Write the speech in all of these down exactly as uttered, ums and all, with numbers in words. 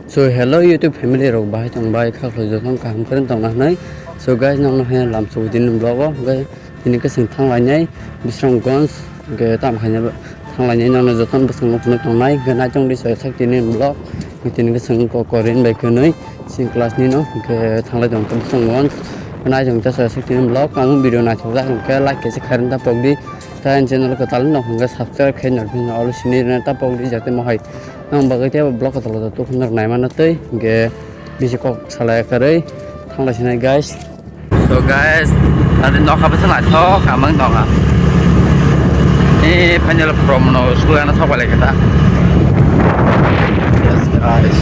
So hello YouTube family rok, bahai tong bai, kha khlai jotono kaham kwrwng tong na hwnwi. So guys, nokno hai lamsok dini vlog o, hwnkhe tini kwchwng thang lainai Bisramganj, hwnkhe tam khaina thang lainai nokno jotono bwskango phunuk tongnai, hwnkhe naichong di soya sak tini vlog, hwnkhe tini kwchwng ko korin bai kwnwi sing class ni no, hwnkhe thang lai tong kha Bisramganj, naichong ta soya sak tini vlog, ang video naithok jak hwnkhe like kaisa khairwng ta pok di, ta ani channel kwtal no hwnkhe subscribe khai nang hwnkhe olo sini rwna ta pok di jate mohai. Ang bagwi tei vlog kotor kotor tukhunjak naimano tei hwnkhe bisi kok salai kwrwi thanglai sinai guys. So guys, tadi nokha bwsa naithok amang tonga. Eh, final promo no sugana sok bai lai khe ta. Yes guys.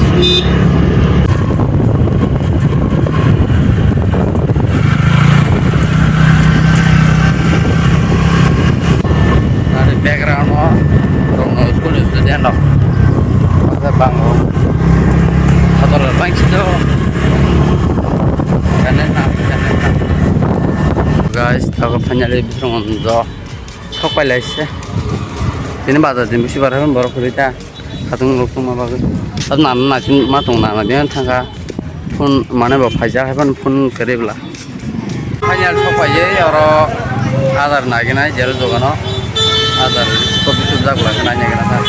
Nani background o rong no school ni student rok. Masa bango. Kotor bangsi do. Kane na, kane na. Guys, tago finally bisrong do. Sok pai lai se. Tini bazar din bisi bar borok kwrwi ta. Khatung rok tongma bagwi. Tab nana naising ma tong nana diyan thangkha. Phone mane bo phaijak hai phano phone kwrwi bwla. Final sok paiyei oro Aadhaar naginai jero dogano. Aadhaar copy subjak bwla khe naina gana kha.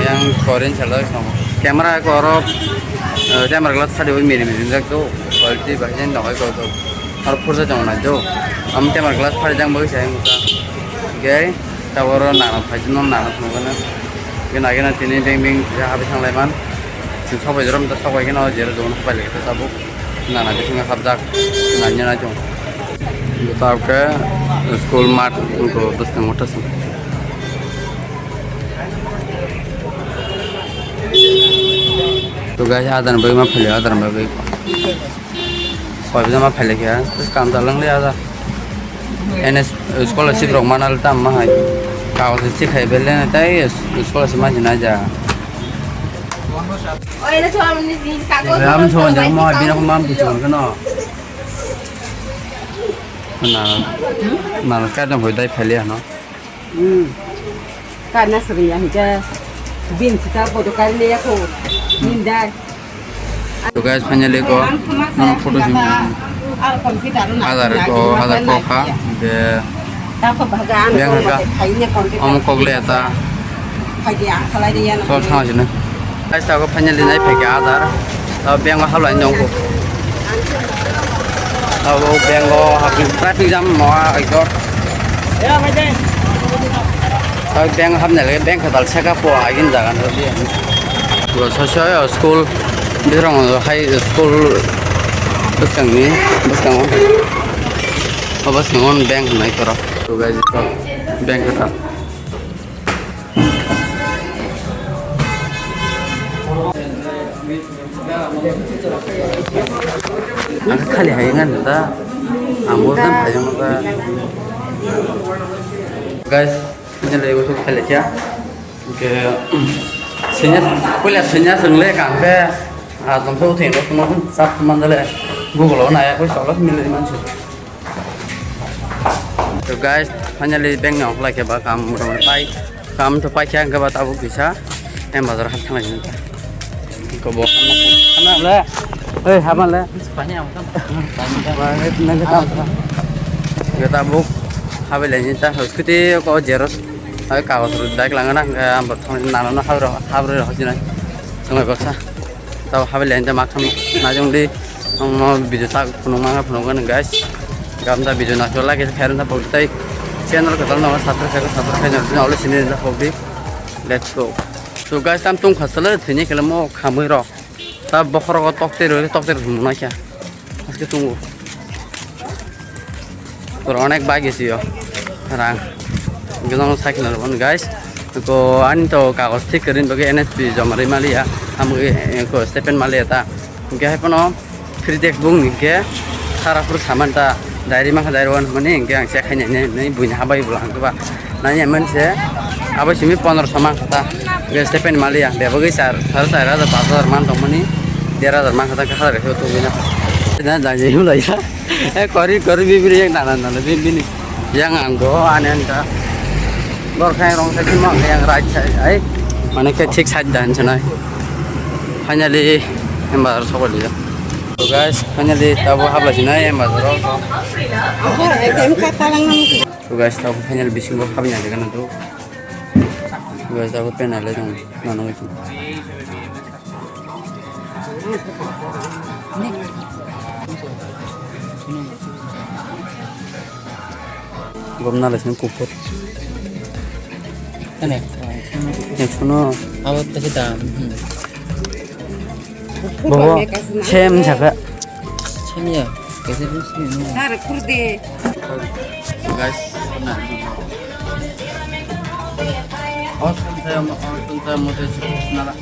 Yang korin salo song. Camera ko oro, eh, camera glass sadi oi miri miri jak do. Quality bahai jani dong ai ko do. Aro phursa jong nai do. Am camera glass phari jang bagwi sai muka. Gei. Taboro nana phaisano nana thangkhe nagina tini beng beng kisa habwi thanglaiman. Chwng sok bai jorom ta sok bai kheno jero jogon hapai lai khe tabuk nana bisingo habjak nanya nai chwng. Tabuk khe school mat wngkho bwskango ta chwng. To guys, adar bagwi ma phailio, adar bagwi. Koi bwsa ma phailai kha, kam jalang le ada. N S scholarship rok mana le tam ma hai. Kagoj se khai bele na tai scholarship ma jina ja. Ram so jang ma bina ko mam bichon kano. Na, na ka dam hoi dai phailai ano. Hmm. Karna sriya hingke bin sita bodo kari leya ko. Nindar. To guys, finally ko, nono photo simi. Hazar ko, hazar ko kha, de. Beng ka, omo kok le ta. So thang sini. Guys, tago finally nai phai kha hazar. Tago beng o hablai nong ko. Tago beng o hapni traffic jam mo a ekdor. Tago beng hapni lage beng khatal seka po agin jaga no di. Bro, so so school birong high school bwskang ni bwskango. O bwskango beng nai koro. To guys, beng khatal. Ang khali hai ngan ta. Ang bo dan hai jong ta. Guys, ini lagi tu khali kya? Oke. Senior, puila senior sengle kan pe. Ah, tum tu theng lo, tum tu sap mandale. Google na ya, koi solo mile manchu. To guys, finally beng ni okolai khe ba kam mota mota pai, kam to pai khe ang khe ba tabuk kisa em bazar hap thanglai nang kha. Ko bo hamna le, oi hamna le. Khe tabuk habai lai ni ta scooty ko jeros hai kagos rok dai lang na, ang bo thang nana no habro habro rok hojina. Tong bai baksa. Tabo habai lain ta makham najong di. Ang no video tak phunuk mangkha phunuk gani guys. Gam ta video nacho like khe khairok ta pok tei channel kwtal no subscribe khe subscribe khe no always sini ta pok di. Let's go. So guys, tam tung khasale thini kele mo khamui rok. Ta bokhorok tok tei roi tok tei roi mo na kya. Aske tungo. Tor onek bai gesi yo rang. Gizong cycle ron guys. Ko ani to kagos thik khe rin bagwi N S P joma ri mali ya. Amui ko statement mali ya ta. Hingke hai pono free textbook ni hingke sara phuru saman ta diary mangkha diary one mani hingke ang check khainai nai buini habai bwla hingke ba. Nani manse abo simi pondro so mangkha ta. Hingke statement mali ya bebagwi char saro char hajar pash hajar man tongmani der hajar mangkha ta hingke hajar khe tongwi na. Na jai jai hulai ya. Eh, kori, kori, bibiri yang nana, nana, bibini. Yang ang do, ane anta. Bor khai rong khai ma, yang right side, ai. Mane khe thik side dan sanai. Finally, Em bazar sokoli ya. So guys, finally tabo habla sinai em bazar. So guys, tabo finally bisingo habla sinai gana do. So guys, tabo penale dong, nanu itu. Gomna lai sini kupur. Ane. Yang sono. Awat kasi dam. Hmm. Bobo, sem saka. Sem ya. Kasi pun sem. Dar kurde. Guys, na. Oh, sun saya mau, oh, sun saya mau tes nala.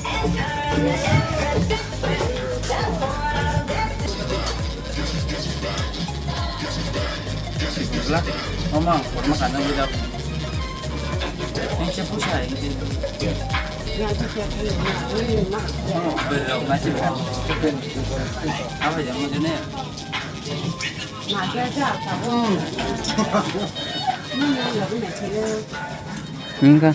Mama, kurma kana bida. Ini siapa sih ini? Oh, belum masih berapa? Apa ya maksudnya? Enggak.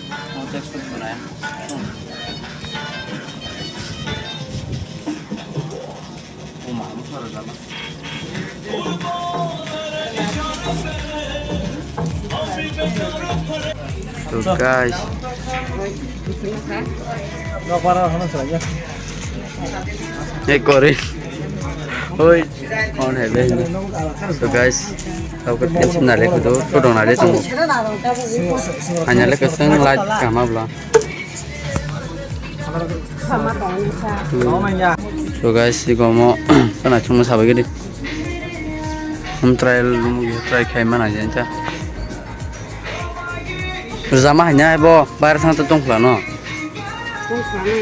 So guys. Hey, Corin. Oi. On hai bai. So guys, tau ka tension na le ko do, to dong na le tong. Hanya le ka sang light kama bla. Hmm. So guys, si komo kana chungma sabai gidi. Hum trial room try khai mana jenta. Rwjama haina bo bayar thang to tongphla no. Tongphla no.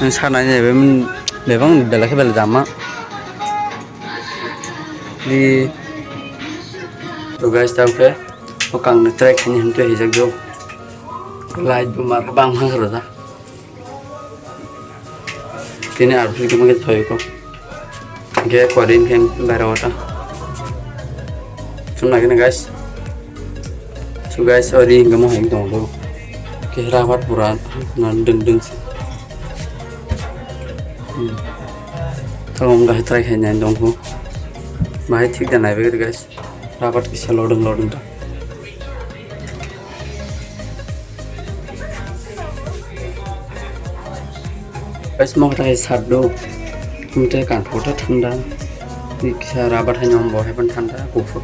Ang sana ni bebang bebang bela khe bela jama. Di. To guys, tau khe o kang ni try khani hwn tei hijak do. Light bo mar bang hang rwda. Tini arphuj khe mungkhe thoyko. Ge korin khe baira wata. Sum lagi na guys. So guys, ori hingga mo hing tong do. Ke rabat pura na deng deng si. Hmm. Tong ga try khai nai dong ko. Mai thik da nai be guys. Rabat kisa lodong lodong ta. Guys, mo kata hai sat do. Tumte kan photo thanda. Ni kisa rabat hai nyom bo hai pan thanda. Kuphur.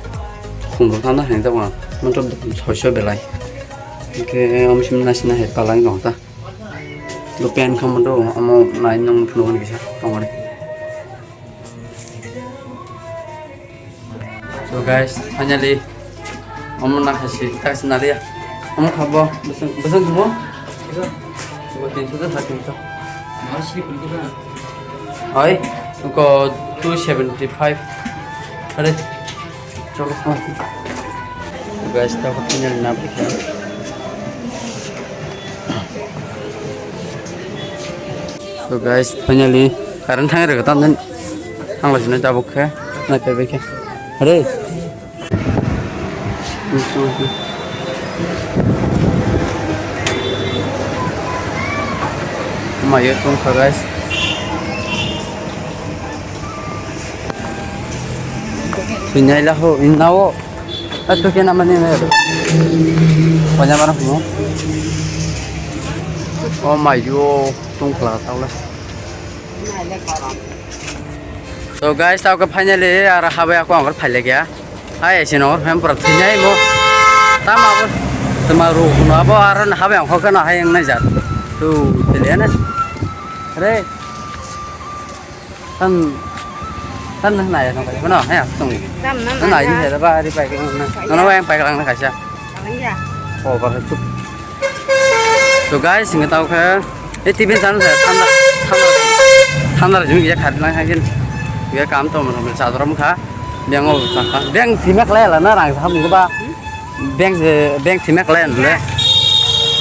Khum bo thanda hai ta wa. Mo to soiso belai. Ke om sim na sina hai palang dong ta. Do pen kham do amo nai nong phunu ni kisa. Tongore. So guys, finally, omo nakha si, tak si naliya. Omo khabo, beseng, beseng khabo? Khabo tinso de, tinso. Oi, ko two seventy five. Are, cholo. Guys, ta ko finally na bikha. So guys, finally, current thang rega tam den. Thang la jina jabo khe, na pe be khe. Are. Mayo tong kha guys. Sinai la ho, inao. Atu kena mani na. Panya mana mo? Oh my yo, tong kla tau la. So guys, tau ke finally ara habai aku angkor phaile kya. Hai esi nor hem pura sinai mo. Tama bo. Tama ru no abo aron habai angkor kana hai ang nai jat. Tu tele na. Re. Tan, tan na nai no kai no, he, tong. Tan na nai. Nai ni he ba ri pai ke na. No no yang pai lang na kaisa. Ang ya. Oh, ba chup. So guys, singa tau khe, eh, T V channel sa thanda, thanda, thanda jing ya khar lang kha kin. Ya kam to mo sa drom kha. Beng o sa kha. Beng thima khlai la na rang sa mo ba. Beng, beng thima khlai le.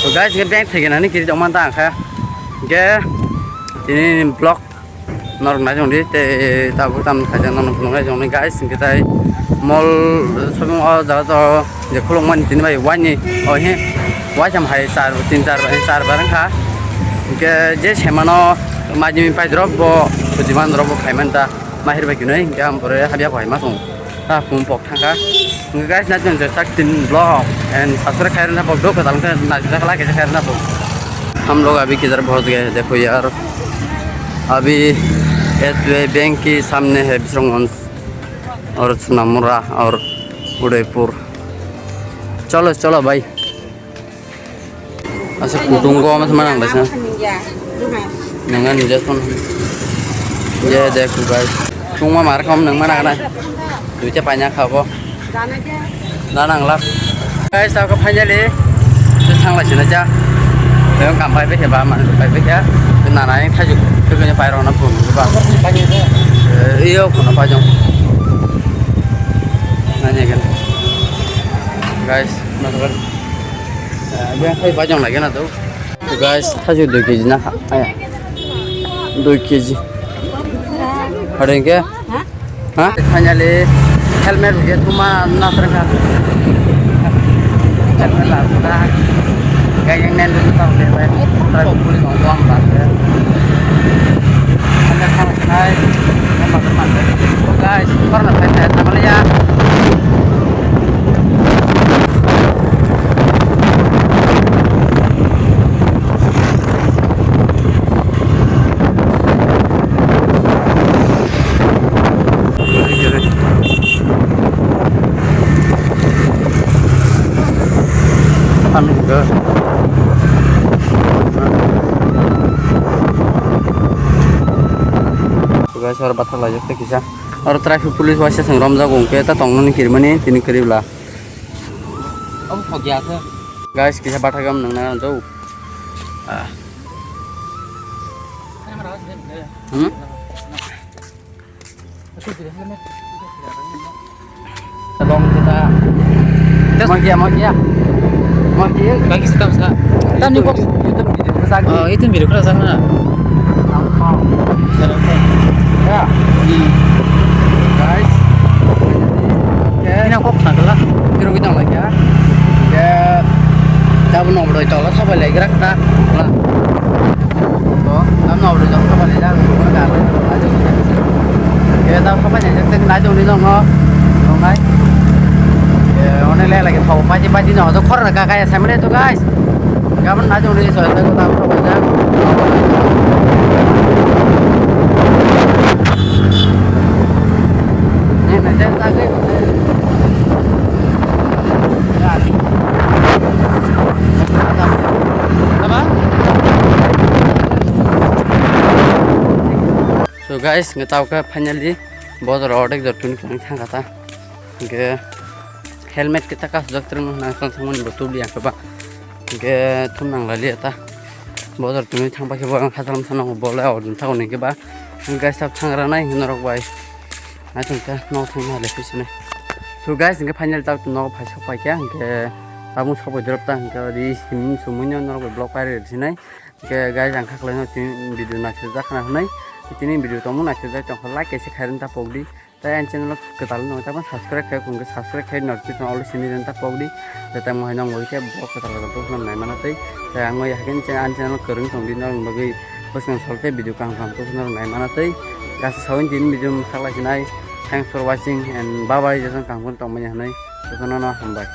So guys, ke beng thigena ni kiri jong man ta kha. Ke ini vlog norok nai jong di, tei tabuk tam khaijak norok phunuknai jong di guys, hwnkhe tai mall shopping o jaga to je khulukmani tini bai waini o he waitham hai char tin char bai char bar wngkha, hwnkhe je semano Majimi paidrop bo, sudiman drop bo khaiman ta, mahir bai kinoi, hingke am pore habya ko haima song. Ta pum pok thangka. Hingke guys, na jeng jeng sak tin vlog, and subscribe khai rwna pok do, ko talung khe na jeng jeng like khai rwna pok. हम लोग अभी किधर पहुंच गए हैं, देखो यार, अभी एसबीआई बैंक के सामने है बिश्रमगंज और सोनामुड़ा और उदयपुर। चलो, चलो भाई। Asa kutung ko mas manang dasa. Nangan je ton. Ye dekho guys. Tungma mar kham nang mana kana. Duita panya khabo. Nanang lap. Guys, ako finally. Sangla sina ja. Yang kampai be ba man pai be ya. Nana yang thaju. Itu punya pai rona pun ba. Iyo kono pajong. Nanya kan. Guys, masalah. Yang kai pajong lagi na tu. Guys, thaju dui kg na kha. Aya. Dui kg. Hari ke? Ha? Finally, helmet je tuma na terka. Helmet la ta. Kaya yang nendu tu tahu deh, bai. Traffic police orang tuang tak deh. Helmet sama sekali. Guys, pernah saya sama ya. Guys, oro bathak laijak tei kisa. Oro traffic police waisa chwng romjago, hwnkhe ta tongnani kirimani tini kiribla. Omo thokya khe. Guys, kisa bathakgam nangna do. Ah. Hmm? Long kita. Magia, magia. Magia. Bagi sitam sa. Tam ni box. YouTube video ko sa. Oh, itu video ko sa na. Ya. Hmm. Guys. Oke. Ini kok nagala. Kiro kita lagi ya. Ya. Tabu nomor itu lah, sampai lagi gerak kita. Lah. Oh, kan nomor itu sampai lagi jalan. Kita sampai lagi kita naik dong di dong. Dong naik. Ya, onek lagi lagi tahu pagi pagi dong. Itu koran kakak ya, sama itu guys. Gabon na jong ri soi soi ko ta ko ja. Ni na ja ta ke. Apa? So guys, nge tau ke finally bozor ordek jor tuni kani thang kata. Ge helmet kita kas jok terung nang sang sang bo tuli yang keba. Hingke thum nang lali ta. Bozor tumi thang pai khe bo ang khasalam sanango bo le ordin thago ni khe ba. Guys, sab thang ranai norok bai. Naithok khe no thang na le phi sini. So guys, hingke final tak no phai sok pai khe hingke tabung sok bai drop ta hingke ri sim sumui no norok bai block pai re sinai. Hingke guys, ang khaklai no tini video naisajak khna hwnwi. Tini video tongmung naisajak tongkha like kaisa khairwng ta pokdi. Tai ang channel o kwtal no, tabang subscribe khai, kung subscribe khai, notification all sini ren ta pokdi. Jata mo haino mo khe bo kwtal kwtal to khna nai mana tei. Tai ang mo hakin channel, ang channel kwrwng tong di, norok bagwi bwswng sol khe video kaham kaham to khna nai mana tei. Gasa sawin din video mokha lai sinai. Thanks for watching and bye bye, jesa kaham tong manya hanai. Jesa no hambai.